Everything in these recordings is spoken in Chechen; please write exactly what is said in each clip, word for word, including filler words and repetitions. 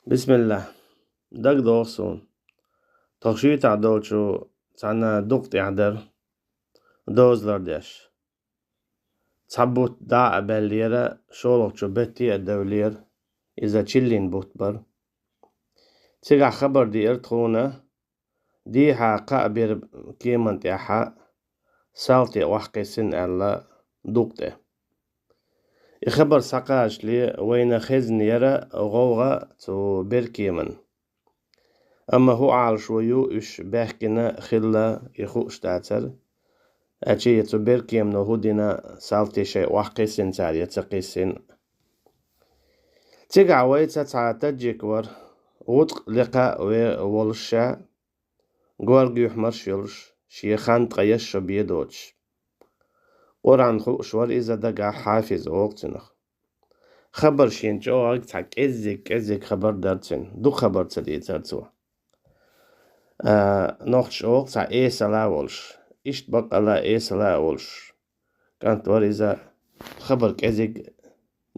Бисмиллах. Дагадоху суна. Тхо шуьйтахь долчу цхьана дукъ тӀехь дара, дозалар деш. Цхьа бутт дӀа а баьллера, шолгӀачу бетте а девллера, иза чиллин бутт бара. Цигахь хабар деара тхуна, дехьа кхаа бер кеман тӀехь салти охьакхиссина аьлла дукъ тӀе. И хабар схьакхачале вайна хезна яра гӀовгӀа цу беркеман. Амма хӀун Ӏалашо ю уьш баьхкина хилла, и хууш дацара. Аьлча а цу беркемано хӀун дина, салти шайн охьакхиссина цара я ца кхиссина. Цигахь вайца цхьа таджик вара, гӀутакъ лекха ве волуш ша, горга-юьхьмарш йолуш, шен хан ткъа яш шо бен доцуш. Къуръан хууш вара иза, дагахь хьафиз олу цунах. Хабар шена чӀогӀаг цхьа кӀеззиг-кӀеззиг хабар дара цуьнан, дукха хабар ца дийцара цо. А, нохчаша олу цхьа эсала а волуш, иштта баккъалла эсала а волуш, кӀант вара иза, хабар кӀезиг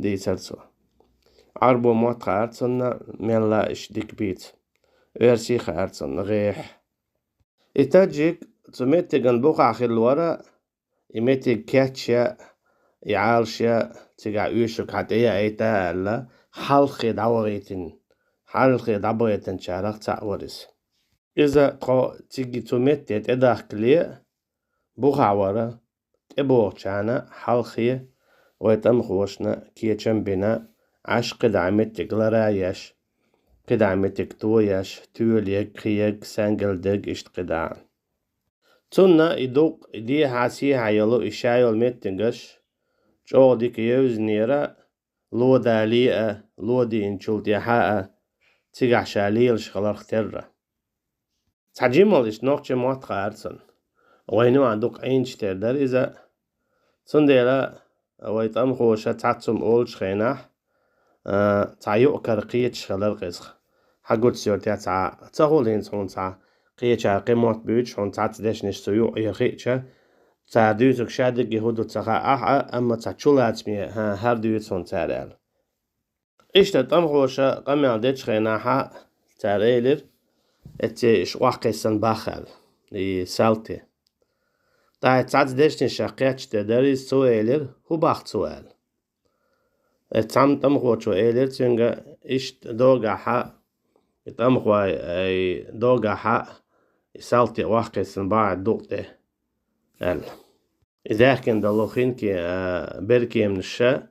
дийцара цо. Ӏарбо мотт хаьара цунна, мелла а иштта дика бийца. Оьрси хаьара цунна, гӀехь. И таджик цу меттиган бухахь хилла вара, и меттиг кечъян, и Ӏалашъян, цигахь оьшург хьан тӀе яйта аьлла, хьалххе дӀавахийтина, хьалххе дӀабахийтинчарах цхьаъ вара иза. Иза тхо цига цу метте тӀедахкале бухахь вара, тӀебогӀучарна хьалххе вай тӀамхошна кечам бина, Ӏаш кхидӀа меттиг лара а еш, кхидӀа меттиг то еш, тоьла ерг, кхин ерг, саьнгал дерг, иштта кхидӀа. Цунна и дукъ, и дехьа-сехьа йолу, и ша йолу меттигаш чӀогӀа дика евзинера, ло дале а, ло диъначул тӀаьхьа а, цигахь ша лелаш хиларх терра. Цхьа жималлаш нохчийн мотт хаьара цунна. Вайна юкъахь дукха Ӏийначу тера дара иза. Цундела вай тӀамхоша цхьацца хӀума олучу хенахь, а, цхьа юкъ-кара кхеташ хилар-кх иза. Хьан гуц йоьртехь цхьа ца хуьлу хӀинца хьуна цхьа кхечара кхин мотт буьйцуш, хьуна цхьацца дешнаш цу юкъа яр хиъча, цара дуьйцург ша дерриге хӀун ду ца хаьа ахьа, амма цхьа чулацаме, хӀан, хӀара дуьйцу хьуна цара аьлла. Иштта тӀамхоша къамел дечу хенахьа цара элира, эццехь иша охьакхиссина бах аьлла, и салти. ТӀаккха цхьацца дешнашах кхетта дара иза, цо элира, хӀун бах цо аьлла. Эццахь тӀамхочо элира цуьнга, иштта догахьа, и тӀамхой, ай, догахьа, и салти охьакхиссина бах дукъ тӀе аьлла. И даьхкина долу хинки, а, беркемнаша,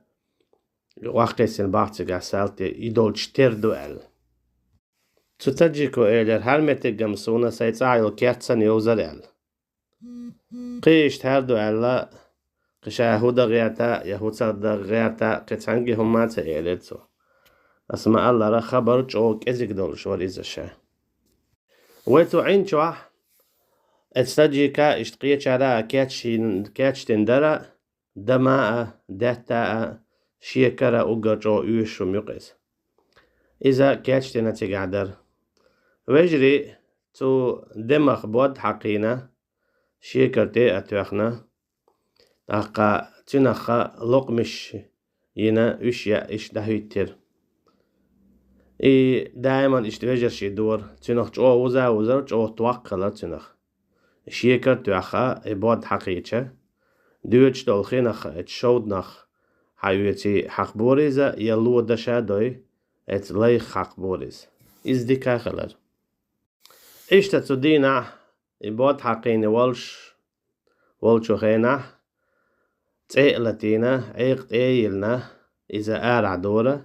охьакхиссина бах цигахь салти, и долчу тера ду аьлла. Цу таджико элира, хӀара меттигам суна сайн цӀахь йолу керт санна йовзар аьлла. Кхин иштта хӀара ду аьлла, кхин ша хӀун дан гӀерта, я хӀун ца дан гӀерта, кхин цхьаьнгге хӀумма а ца элира цо. Аса ма-аллара, хабар чӀогӀа кӀезиг долуш вара иза ша. Вай цу Ӏин чохь, эцу таджика иштта кхечара а кечдин-, кечдина дара, дама а, даьтта а, шекара а уггар чӀогӀа оьшуш хӀума ю-кх иза. Иза кечдина цигахь дара. Вежарий цу демах бод хьакхийна, шекар тӀе а тоьхна, тӀаккха цуьнахха локъмаш йина, уьш яа иштта дӀахӀиттира. И даиман иштта вежарший дора, цуьнах чӀогӀа вуза-вузара, чӀогӀа токкха хилар цуьнах. Шекар тоьхха, и бод хьакхийча, доьдуш долу хинах, эцу шовданах хьаоьций хьакхабора иза, я ло даша дой, эцу лайх хьакхабора иза. Иза дика а хилар. Иштта цу дийнахь, и бод хьакхийна волуш волчу хенахь, цӀе а латийна, Ӏекъа тӀе а йиллина, иза арахь дора.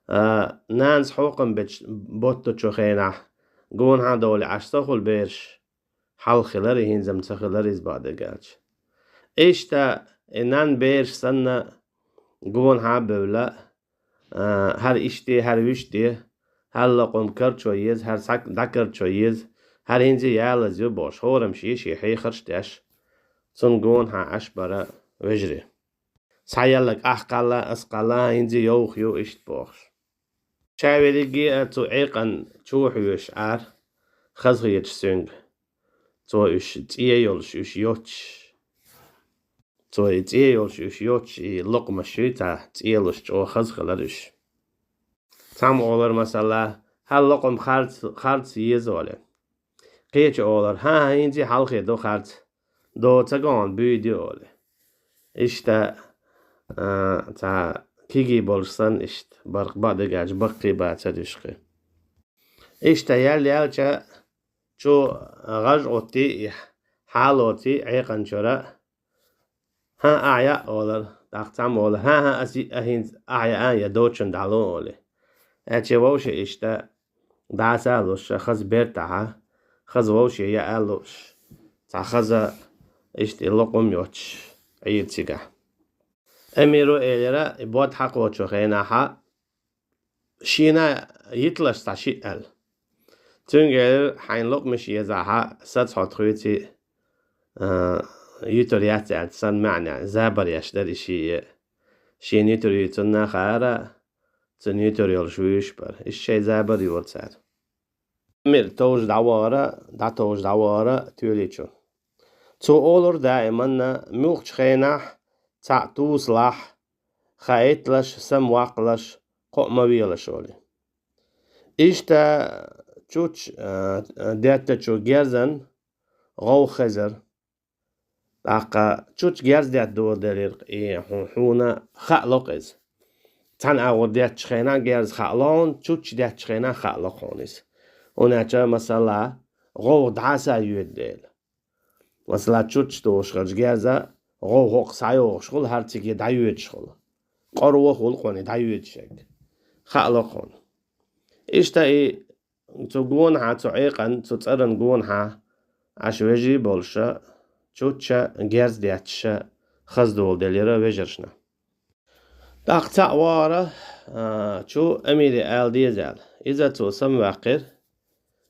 А, нанас хьокхам бечу боттучу хенахь, гонахьа а довлий Ӏаш ца хуьлу бераш, хьалха хилар и, хӀинца-м ца хилар иза, бакъдерг аьлча. Иштта и нанна бераш санна, гонахьа а бевлла, а, хӀара иштта де, хӀара вуьшта де, хӀара лакхам карчо еза, хӀара схьа дӀакарчо еза, хӀара хӀинца ялаза ю бохуш, хӀораммо шен-шен хьехарш а деш, цунна гонахьа Ӏаш бара вежарий. Схьаелларг ахь кхалла, ас кхалла, хӀинца йовха ю, иштта бохуш. Ша верриге а цу Ӏекъан чу хьоьжуш Ӏара, хазахеташ цуьнга. Цо уьш цӀе йолуш, уьш йоцуш. Цо и цӀе йолуш уьш йоцуш, и локъмаш юй цхьа цӀе йолуш, чӀогӀа хаза хилар уьш. Цхьамма олар, масала, хӀара локъам харц, харц еза олий. Кхечо олар, хӀан-хӀа, хӀинца хьалхе ду харц, доцагон буьйди олий. Иштта, а, цхьа кегий болуш санна, иштта баркъ бан дагаж баккхий бацар уьш кхин. Иштта ял яьлча, чу гӀаж оттий, хьалоций Ӏекъан чуьра, хӀан, ахьа яа олар, тӀаккха цхьамма олар, хӀан-хӀа, ас йиъ а хӀинца ахьа яа, я доцчун дӀалу олий. Аьлча вовше иштта дӀаса а луш, хаза бертахьа, хаза вовше яа а лууш, цхьа хаза иштта и локъам йоцуш Ӏийра цигахь. Амиро элира, и бод хьакхочу хенахьа, шена йитлаш цхьа шиъ аьлла. Цуьнга элира, хьайна локъамаш езахьа, саца хьо тхоьций, а, юьтур яц аьлла санна маьӀна, забар еш дара и шиъ. Шена юьтур юй цунна хаара, цунна юьтур йолуш вуьйш бара. Иштта шайн забар йора цара. Амир товжа дӀавахара, дӀатовжа дӀавахара тоьли чу. Цо олура даиманна, муьлххачу хенахь цхьаъ тусалахь, хаийталаш, самаваккхалаш, кхоъ ма велаш олий. Иштта чучча, а, деттачу герзан гӀовгӀа хезара. ТӀаккха чучча герз детта доладелира, и хьу-, хьуна хаало-кх иза. Цхьана агӀор деттачу хенахь герз хаало хьуна, чучча деттачу хенахь хаало-кх хьуна иза. ХӀунда аьлча, масала, гӀовгӀа дӀаса йоьду дела. Масала, чучча тухуш хилча герза, гӀовгӀа хӀокху схьайогӀуш хуьлу, хӀара цига дӀайоьдуш хуьлу. Къора вохуьлу-кх хьуна и дӀайоьдуш ерг. Хаало-кх хьуна. Иштта и цу гонахьа, цу Ӏекъан, цу цӀаран гонахьа Ӏаш вежарий болуша, чучча герз детташа хаза доладелира вежаршна. ТӀаккха цхьаъ вахара, а, чу Амире ала деза аьлла. Иза цо самаваьккхира,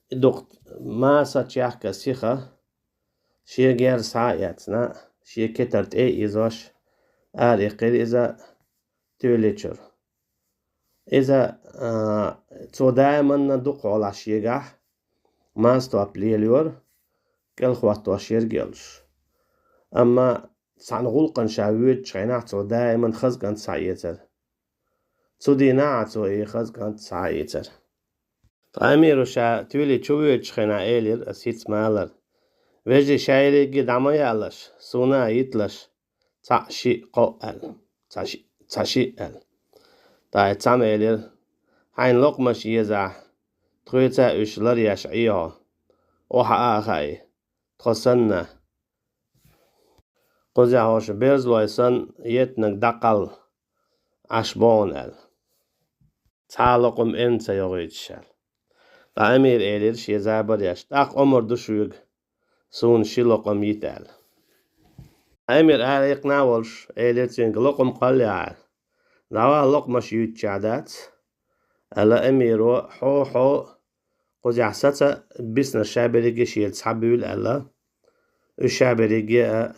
и дукха маса чехка сиха, шен герз схьа а эцна, шен кетар тӀе а изош, ара иккхира иза тоьли чуьра. Иза, а, цо даиманна дукха хьолахь шегахь маса топ лелайора, кӀел хӀоттош ерг йолуш. Амма цхьана гӀуллакхана ша воьдучу хенахь цо даиман хаза кӀант схьаэцара. Цу дийнахьа цо и хаза кӀант схьаэцара. Ткъа Амиро ша тоьли чу воьдучу хенахь элира, ас хӀинца ма аллара: «Вежарий, ша ерриге дӀа ма яалаш, суна а йиталаш, цхьаъ, шиъ, кхоъ», аьлла. Цхьа шиъ, цхьа шиъ аьлла. ТӀаккха цхьамма элира: «Хьайна локъамаш езахь, тхоьца уьш ларъеш Ӏе хьо. Охьа а хаий, тхо санна, кхузахь хӀорш берзалой санна, еттаниг дӀакхалла Ӏаш бохуна», аьлла. «Цхьа а локъам эрна ца йогӀуьйтуш», аьлла. Ткъа Амира элира шен забар еш: «ТӀаккха омра ду шуьга, суна ши локъам йита», аьлла. Амир ара иккхина а волуш, элира цуьнга: «Локъам кхоллалахь, дӀавала, локъамаш юьйцучохь дац», аьлла Амиро, хьо, хьо, кхузахь саца биснарш ша берриге а шеца схьабуьйла аьлла. Уьш ша берриге а,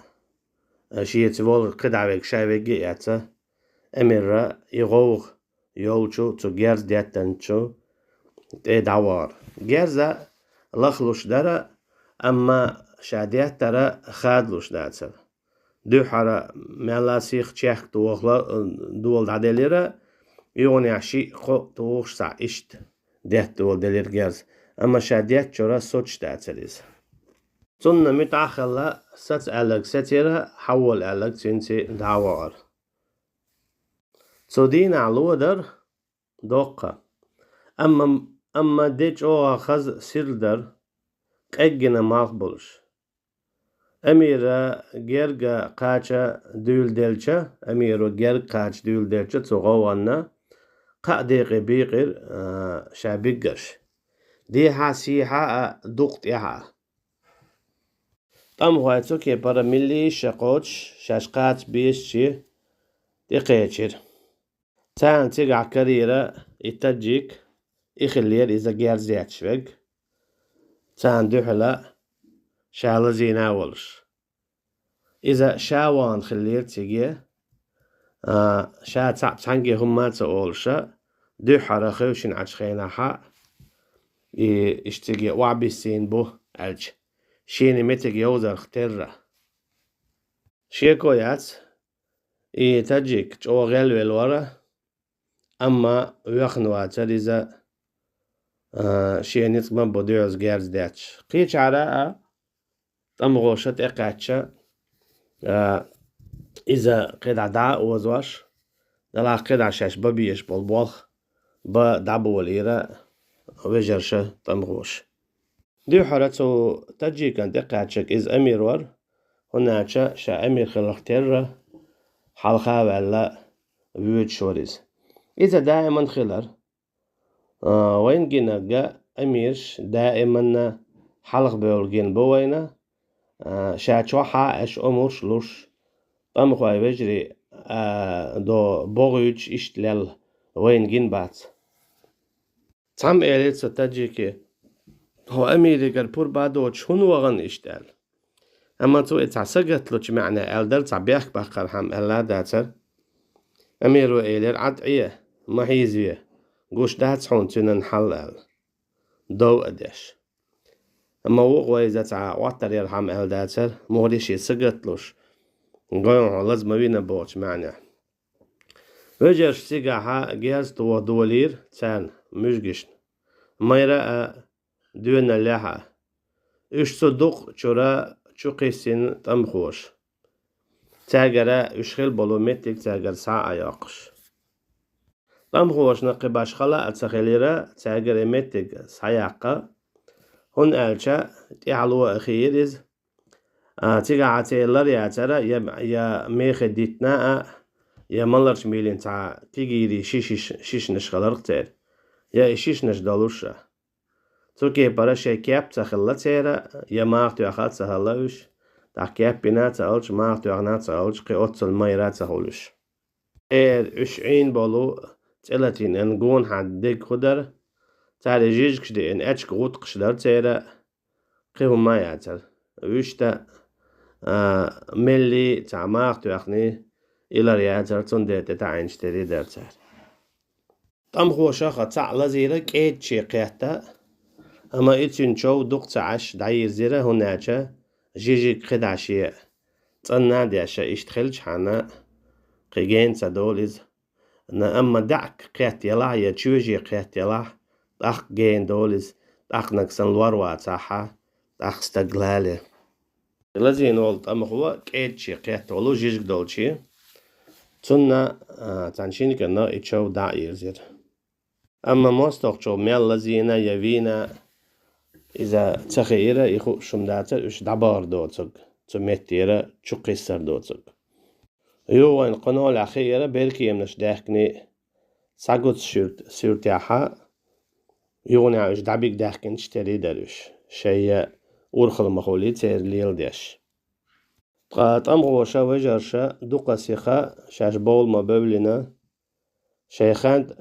а, шеца волу кхидӀа верг ша верриге а эцна, Амира и гӀовгӀа йолчу цу герз деттанчу тӀе дӀавахара. Герза лахлуш дара, амма ша деттара хадалуш дацара. Дуьххьара мелла сиха чехка тухула, дола дӀаделира, юханехь шиъ, кхоъ тухуш схьа иштта детта доладелира герз, амма ша деттачуьра соцуш дацара иза. Цунна муьтӀахь а хилла, саца аьлларг сецира, хьавола аьлларг цуьнца дӀа а вахара. Цу дийнахь ло дара доккха, амма, амма де чӀогӀа хаза сирла дара, къеггина малх болуш. Амира герга кхача дуьйладелча, Амиро герга кхача дуьйладелча цу гӀовгӀанна, кхаа декъе бийкъира, а, ша биггарш. Дехьа-сехьа а, дукха тӀехьа а. ТӀамхой цу кепара милла а ша кхочуш, шаьш кхача безачу тӀекхечира. Царна цигахь карийра и таджик, и хиллера иза герз детташ верг. Царна дуьхьала ша лазийна а волуш. Иза ша вахана хиллера цига, а, ша цхьаъ цхьаьнгге хӀумма а ца олуша, дуьххьара хевшина Ӏачу хенахьа, и, иштта цига охьабиссийна бу аьлча, шена меттиг йовзарх терра. Шеко яц, и таджик чӀогӀа гӀелвелла вара, амма вехна вацар иза, а, шен ницкъ ма бу дуьхьал герз детташ. Кхечара а тӀамгӀоша тӀекхаьчча, а, иза кхидӀа дӀа а озош, делахь кхидӀа шаьш бан безаш болу болх бан дӀаболийра вежарша тӀамгӀоша. Дуьххьара цу таджикан тӀекхаьчнарг иза амир вара, хӀунда аьлча ша амир хиларх терра, хьалха а ваьлла, воьдуш вара иза. Иза даиман хилар. А, вайна гинарг амираш даиманна хьалха бевлла гина бу вайна, а, ша чохь а аьш омурш луш, тӀамхой вежарий, а, до богӀуьйтуш иштта лелла вайна гина бац. Цхьамма элира цу таджике: «Хьо амиригара пурба доцуш хӀунда вахана иштта?» — аьлла. Амма цо и цхьа сагатлучу маьӀна аьлла дара, цхьа бехк баккхархьама аьлла а дацара. Амиро элира: «Ӏад Ӏе, ма хьийзаве, гуш дац хьуна цуьнан хьал», — аьлла, дов а деш. Амма вукхо иза цхьа Ӏоттар ярхьама аьлла дацара, мухӀли шен сагатлуш, гойн хьо лаза ма вина бохучу маьӀнехь. Вежарша цигахь герз тоха долийра царна, муьжгашна, майра а, доьналлехь а. Уьш цу дукъ чуьра чу кхиссина тӀамхоша. Цаьргара уьш хила болу меттиг цаьргара схьа а йоккхуш. ТӀамхошна кхин башхала а ца хилира цаьргара и меттиг схьаяккха, хӀунда аьлча тӀаьхьало а хиира иза. А, цигахь а церан лар яцара, я, я мехе диттина а, я маларчу мийлин цхьа кегийрий шиш-, шиш-, шишнаш хиларх церан, я и шишнаш долуш а. Цу кепара шайн кеп ца хилла церан, я маха тоьхна ца хилла уьш, тӀаккха кеп бина ца хилча, маха тоьхна ца хилча, кхин оццул майра ца хуьлуш. Эр уьш Ӏийна болу цӀе латийна гонахьа дерг хӀун дара, цара жижигаш деана аьчка гӀутакхаш дара церан, кхин хӀума а яцара. Вуьшта, а, меллий цхьа маха тоьхний, и лар яцара, цундела тӀетаӀийначу тера дара цара. ТӀамхоша а цхьаъ лазийра кӀеда чу кхетта, амма и цуьнан чов дукха ца Ӏаш дӀайирзира, хӀунда аьлча жижиг кхидӀа шен цӀанна а деш, иштта хилчахьана, кхин гена ца долу иза. На, амма даьӀахк кхетта елахь я чоьже кхетта елахь, тӀаккха гена долу иза, тӀаккха нагахь санна лор вацахь, тӀаккха стаг лале. Лазийна волу тӀамхо кӀеда чу кхетта волу жижиг долчу, цунна, а, цхьана шинкана и чов дӀа а ирзира. Амма мостагӀчо мел лазийна я вийна, иза ца хиира, и хууш хӀума дацара уьш дӀабахар доцург, цу меттера чу кхиссар доцург. Юха вайна кху нолехь хиира беркеманаш даьхкиний, схьагуц суьрт-, суьртехь, юханехь уьш дӀабига даьхкинчу тера дара уьш, шайн урхалла ма хуьлий церан леладеш. Ткъа тӀамхоша, вежарша дукха сиха шаьш бовла ма бевллина, шайн ханна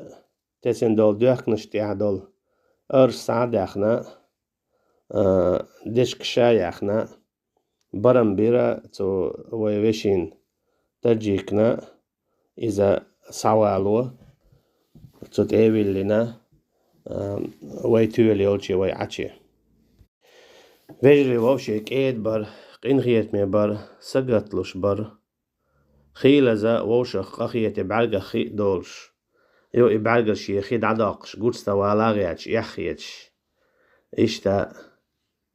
тесина долу доьхканаш тӀехь долу арш схьа а даьхна, а, дечка ша а яьхна, барам бира цу вай вешин таджикна, иза схьавало, цу тӀе а виллина, а, вай тоьла йолчу вай Ӏаче. Вежарий вовшийн кӀеда бара, къинхетаме бара, сагатлуш бара. Хийлаза вовшах къахетий бӀаьргах хи а долуш, йо, и бӀаьргара шен хи дӀадоккхуш, гучу ца вала а гӀерташ, эхь хеташ. Иштта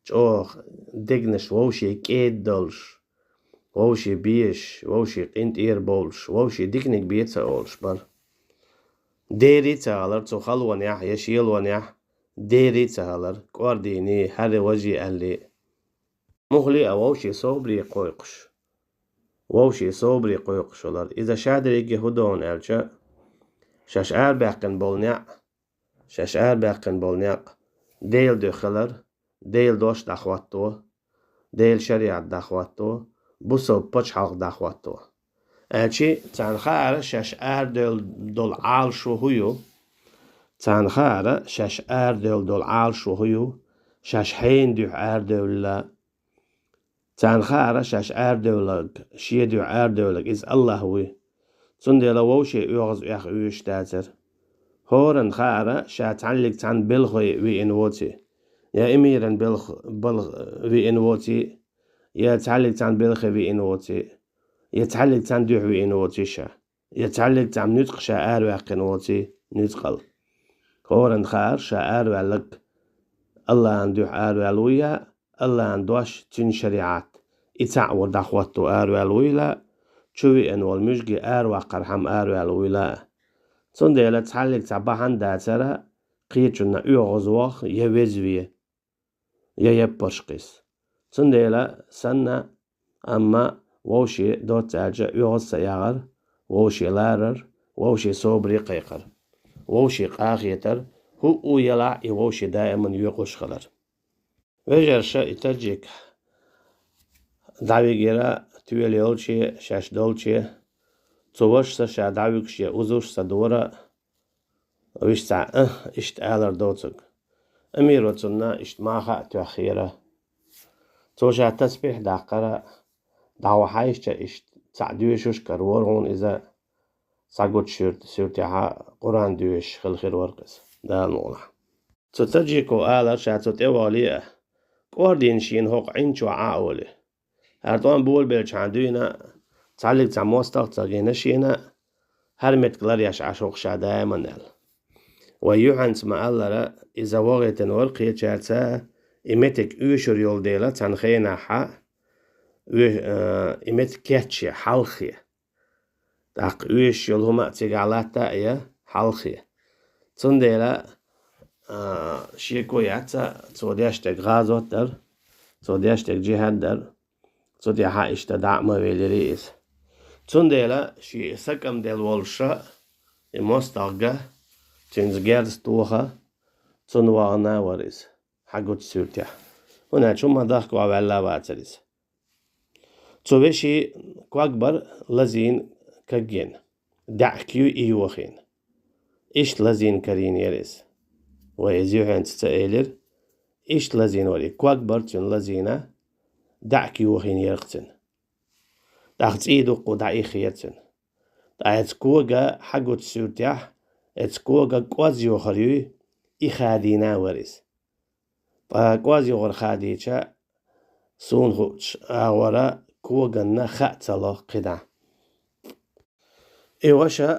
чӀогӀа дегнаш вовшийн кӀеда долуш, вовшийн безаш, вовшийн къинтӀера бовлуш, вовшийн диканиг бен ца олуш бара. Дерий а ца хилар цу халонехь я шелонехь, дерий а ца хилар, кӀордийний, хӀара важий аьллий. Муххале а вовшийн собаре кхойкхуш, вовшийн собаре кхойкхуш хилар. Иза шадерриге хӀун ду аьлча, шаьш арабаьккхина болу некъ, шаьш арабаьккхина болу некъ Делан дуьхьа хилар, Делан дош дӀахӀотто, Делан шариӀат дӀахӀотто, бусалба пачхьалкх дӀахӀотто. Аьлчи царна хаьара шаьш арадевлла долу Ӏалашо хӀун ю? Царна хаьара шаьш арадевлла долу Ӏалашо хӀун ю? Шаьш хьенан дуьхьа арадевлла? Царна хаьара шаьш арадевлларг, шен дуьхьа арадевлларг иза АллахӀ вуй. Цундела вовше оьгӀаз оьхуш дацара. ХӀоранна хаьара ша цхьаьллиг цхьана белхе веана воций, я эмиран белх-, балха веана воций, я цхьаьллиг цхьана белхе веана воций, я цхьаьллиг цхьана дуьхьа веана воций ша. я цхьаллиг цхьа нуьцкъ ша араваьккхина воций нуьцкъал. ХӀоран хаар ша араваьлларг АллахӀан дуьхьа араваьлла вуй я, АллахӀан дош, цуьнан шариӀат, и цхьаъ вар дӀахӀотто араваьлла вуй ла, чу веана волу муьжги араваккхархьама араваьлла вуй ла. Цундела цхьаллиг цхьа бахьана дацара, кхечунна оьгӀазваха я везве, я яппарш кхис. Цундела санна, амма вовше доцца аьлча оьгӀаз ца ягӀар, вовше ларар, вовше собаре кхайкхар, вовше къахетар, хӀуъу елахь и вовше даиман йоькъуш хилар. Вежарша и таджик дӀавигира, тоьла йолче, шаьш долче, цу вашас ша дӀавуьгуш я узуш ца дора, вуьш цхьа, а, иштта алар доцург. Амиро цунна иштта маха а тоьххера. Цо ша тасбихь даккхара, дӀавахьаьжча иштта цхьаъ доьшуш карор хьуна иза, схьагучу суьрт-, суьртехьа Къуръан доьшуш хила хир вара-кх иза, Дала мукъалахь. Цу таджико алар ша цу тӀе вахале а, кӀордийна шена хӀокху Ӏин чохь Ӏа а олий. ХӀара тӀом болабеллачхьана дуьйна цхьаллиг цхьа мостагӀ а ца гина шена, хӀара меттиг ларъеш Ӏаш ву-кх ша даиман аьлла. Вай юьхьанца ма-аллара, иза вахийтина вара кхечаьрца, и меттиг оьшур йолу дела цхьана хенахь, оь-, а, и меттиг кечъе, хьалххе. ТӀаккха оьшуш йолу хӀума а цигахь латта а я, хьалххе. Цундела, а, шеко яц, цо деш дерг гӀазот дара, цо деш дерг джихӀад дара. Цу тӀехьа иштта дӀа а ма велира иза. Цундела шен сакам делла волуша, и мостагӀа, цуьнца герз тоха, цунна вахана вара иза, хьагучу суьртехь. ХӀунда аьлча хӀумма дахка ваьлла вацара иза. Цу вешин ког бара лазийна кагйина, даьӀахк юй и йохийна. Иштта лазийна карийна яра иза. Вай иза юьхьанца ца элира, иштта лазийна вара и ког бара цуьнан лазийна, даьӀахк йохийна яра-кх цуьнан. ТӀаккха цӀий дуккха дӀаиххира цуьнан. Ткъа эцу кога хьагучу суьртехь, эцу кога кӀоз йохар юй, и хадийна вара иза. Ткъа кӀоз йохар хадийча, суна хуучу агӀора коганна хаа ца ло кхидӀа. И ваша,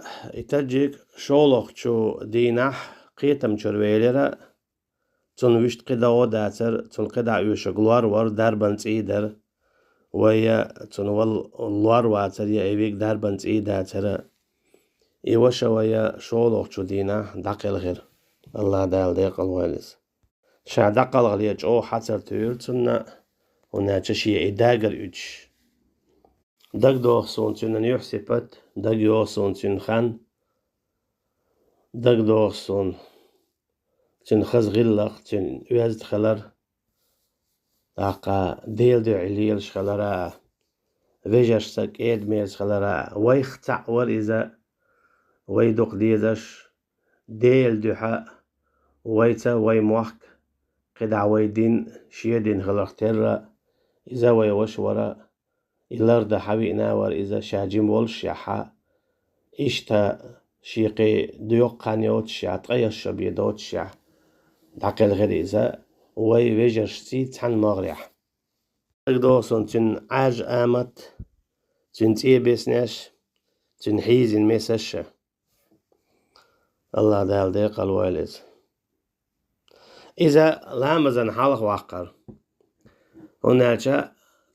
и таджик шолгӀачу дийнахь кхетам чуьра велира, цунна вуьшта кхидӀа гӀо дацара, цунна кхидӀа оьшург лор вара, дарбан цӀий дара. Вай я цунна вала лор вацара, я и вига дарбан цӀий дацара. И ваша вай я шолгӀачу дийнахь дӀакхелхира. АллахӀ Дала декъалвойла иза. Ша дӀакхалхале чӀогӀа хьацар туьйра цунна, хӀунда аьлча шен и дагар уьдуш. ДагадогӀу суна цуьнан юьхь-сипат, дагайогӀу суна цуьнан хан, дагадогӀу суна цуьнан хаза гӀиллакх, цуьнан оьзда хилар, тӀаккха Делан дуьхьа лелаш хилара, вежаршца кӀеда-мерза хилара. Вайх цхьаъ вара иза, вай дукха дезаш, Делан дуьхьа, вайца вай мохк, кхидӀа вай дин, шен дин хиларх терра, иза вай ваша вара, и лардан хьавиъна вара иза ша жима волушшехь, иштта шен кхин доккха хан йоцушшехь, ткъе исс шо бен доцушшехь, дӀакхелхира иза вай вежаршций цхьана могӀарехь. ДагадогӀу суна цуьнан Ӏаьржа амат, цуьнан цӀен беснеш, цуьнан хьийзина месаш а. АллахӀ Дала декъалвойла иза. Иза ламазан хьалха ваккхара, хӀунда аьлча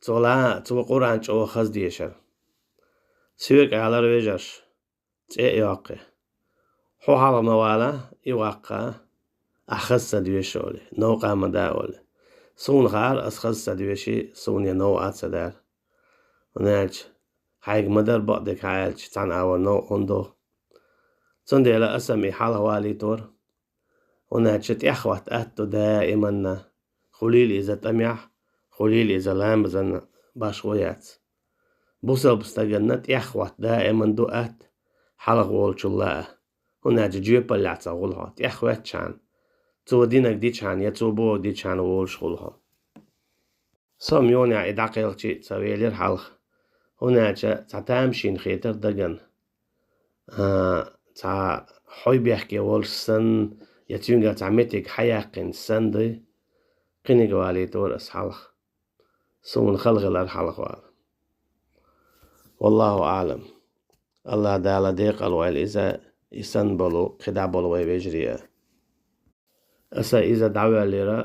цо ла-, цо Къуръан чӀогӀа хаза дешара. Соьга алара вежарша, цӀе а йоккхий, хьо хьалха ма вала, и ваккха, ахь хаза ца доьшу олий, новкъа ма да олий. Суна хаьара, ас хаза ца доьший, суна я новкъа а ца дара. ХӀунда аьлча хьайга ма-дарра бакъдерг хьан аьлча, цхьана агӀор новкъа хӀунда догӀу. Цундела аса-м и хьалха валийтора. ХӀунда аьлча тӀеххьотта атта ду даиманна, хуьлийла иза тӀамехь, хуьлийла иза ламазан башхо яц. Бусалба стаганна тӀеххьотта даиман ду атта, хьалха волчул а. ХӀунда аьлча жоьпаллехь ца хуьлу хьо, тӀеххьоьттичхьана, цо динарг дичхьана я цо бохург дичхьана волуш хуьлу хьо. Со-м йонехь и дӀакхелхича а ца велира хьалха, хӀунда аьлча цхьа тамашийна хетара дагана. А, цхьа хьой бехке волуш санна, я цуьнгара цхьа меттиг хьаяьккхина санна дай, кхиниг валийтора ас хьалха. Суна хала хилар хьалха вала. ВаллахӀу аӀлам. Аллах Дала декъал войла иза, и санна болу, кхидӀа болу вай вежарий а. Аса иза дӀавоьллира,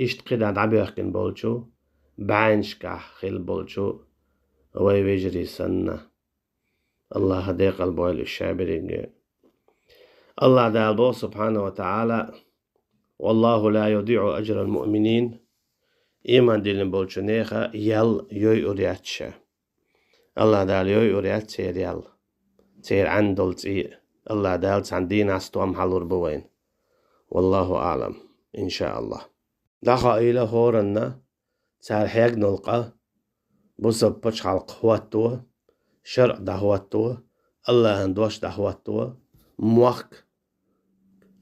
иштта кхидӀа дӀабоьхкина болчу, бӀаьнашкахь хилла болчу вай вежарий санна. Аллаха декъал бойла уьш ша берриге. Аллах Дала боху, субхьанаху ва таӀала: «Валлаху ла юдиъу ажрал муъминин». Ийман диллина болчу нехан ял йойур яц ша. Аллах Дала йойур яц церан ял, церан Ӏаьнна долу цӀий. Аллах Дала цхьана дийнахь стом хьалур бу вайна. Валлаху аълам, иншааллах. ДӀахоийла хӀоранна цара хьегна долу къа бусалба пачхьалкх хӀотто, шарӀ дӀахӀотто, Аллахьан дош дӀахӀотто, мохк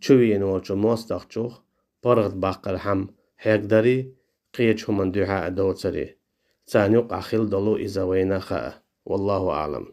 чувийна волчу мостагӀчух паргӀатбаккхархьама хьегдарий, кхечу хӀуманна дуьхьа а доцарий. Царна юкъахь хила долу иза вайна хаа. Валлаху аълам.